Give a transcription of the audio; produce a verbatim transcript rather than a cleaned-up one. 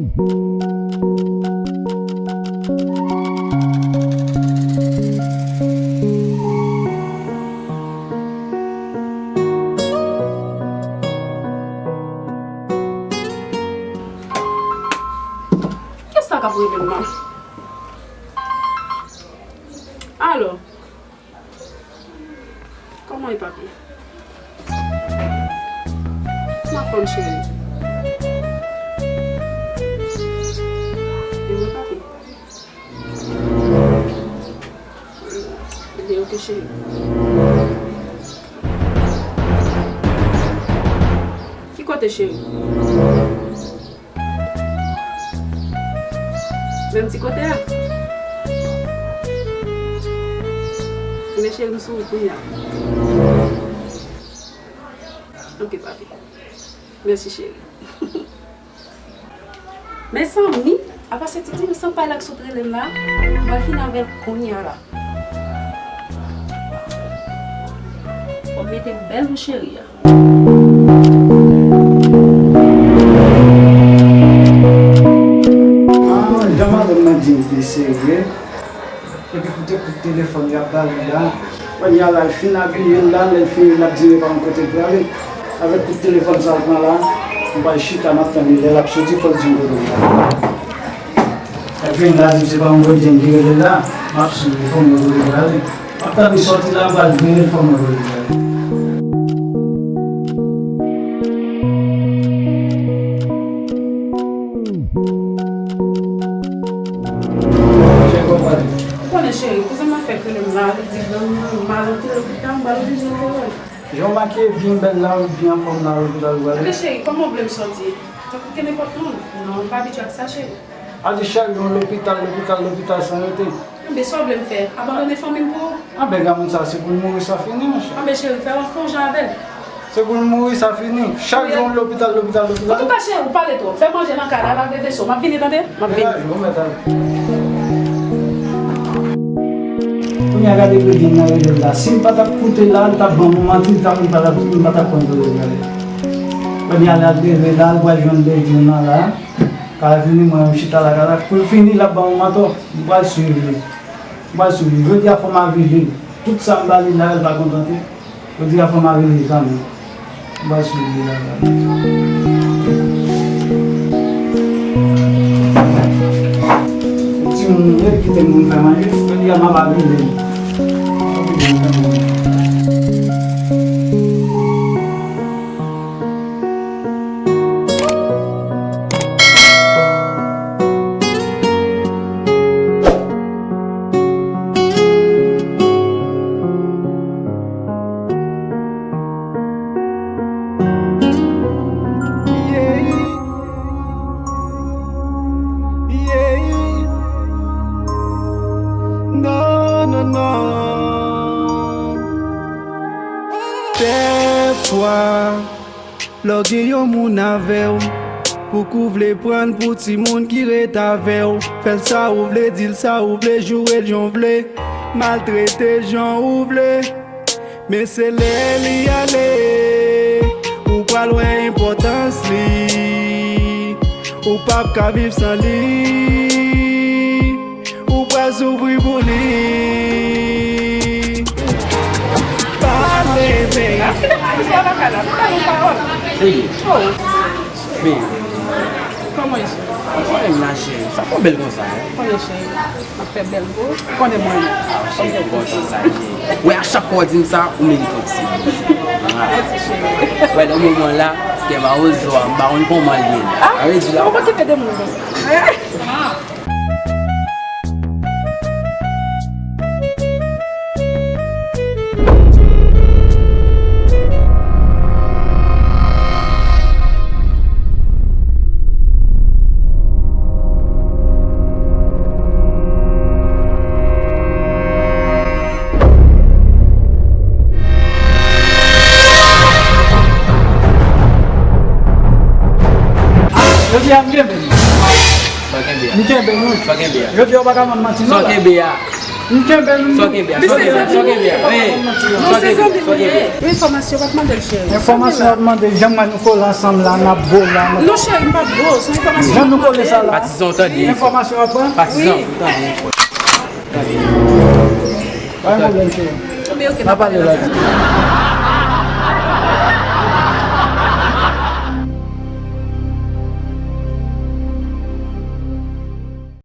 Kisa k ap rele m nan? Alo? Kòman e, papi? Kòman fòm, cheri? E mwen, papi? Ebyen, oke, cheri. Ki kote, cheri? Menm ti kote a? Men cheri, m sou wout kounye a. Oke, papi. Mèsi, cheri. Mezanmi, apa se ti Dimi sanpay la k sot rele m la? M pral fini avè l kounye a la. Fò m mete bèl boucheri a. Ah, jan madanm nan di m te serye. Epi koute kout telefòn y ap ba li la. Kounye a la, l fin abiye l la, lè l fini, l ap di m pa yon kote l prale. Avèk kout telefòn sa l pran la, m pral chita, m ap tann li. Lè l ap soti, fò l di m kote l prale. Lè l fin la, di m se pa yon bondye ki rele l la, m ap swiv li, fò m wè kote l prale. M ap tann li soti la, m pral vire l, fò m wè kote l prale. Cheri, kòman w ale? Ou konnen, cheri, kouzen m ap fè rele m la, li di granmoun mal antre lopital, m pral oblije antre wè l. Jan w makiye byen bèl la, ou byen anfòm la, lopital ou prale? Ebyen, cheri, kòman w vle m sòti? Tankou ke nenpòt moun. Non, m pa abitye ak sa, cheri. A di chak jou lopital, lopital, lopital san rete. Anben, sa w vle m fè? Abandone fanmi m pou ou? Anben, granmoun sa, se pou l mouri, sa fini, monchè. Anben, cheri, fè w fè yon jan avè l. Se pou l mouri, sa fini. Chak jou lopital, lopital, lopital. Antouka, cheri, ou pale twòp. Fè manje nan kay la, lave veso. M ap vini, tande? M ap vini. Degaje w, mèt ale. Kounye a, gade Bredin nan rele l la. Si m pa t ap koute la, l t ap ban m yon manti, l t ap, m pa t ap, m pa t ap konn kote l prale. Kounye a, l ap leve la, l pral jwenn Bredin nan la. Kay la vini, mwen, m chita lakay la. Pou l fini, l ap ban m yon mantò. M pral swiv li. M pral swiv li. Jodi a, fò m avili l. Tout sa m ba li la, l pa kontante. Jodi a, fò m avili l kanmenm. M pral swiv li la, la. Timoun yo kite moun fè manje. Jodi a, m ap avili l. Non, non, non. Dèfwa, lè w gen yon moun avè w, pouki w vle pran l pou timoun ki ret avè w? Fè l sa ou vle, di l sa ou vle, joure l jan w vle, maltrete l jan ou vle. Men se lè li ale, ou pral wè enpòtans li. Ou p ap ka viv san li. Ou pral soufri pou li. Pale, baby. Seye. Baby. Kòman ye? Mwen menm la, cheri. Sa fè w bèl konsa, hein? Kòman ye, cheri? M ap fè bèl pou ou. Ou konnen mwen renmen. Ah, cheri, ou bon jan sa, cheri. Wè, a chak fwa w di m sa, ou merite yon ti bouch. Ah. Mèsi, cheri. Wè, nan moman la, kè mawozo a, m pa konn kòman l ye. Ah, sa vle di la, ou pa okipe de moun konsa. Jodi a m kenbe nou. Sa w kenbe a? M kenbe nou. Sa w kenbe a? Jodi a w pa ka ban m manti non. Sa w kenbe a? M kenbe m. Sa w kenbe a, sa w kenbe a, sa w kenbe a. Ey, sa w kenbe, sa w kenbe a. Enfòmasyon w ap mande l, cheri. Enfòmasyon w ap mande, jan mwen nou kole ansanm la, n ap bo la. Non, cheri, m p ap bo, se enfòmasyon. Jan nou kole sa la. Patizan, w tande. Enfòmasyon w ap pran? Patizan, w tande. Pa gen pwoblèm, cheri. N a pale la.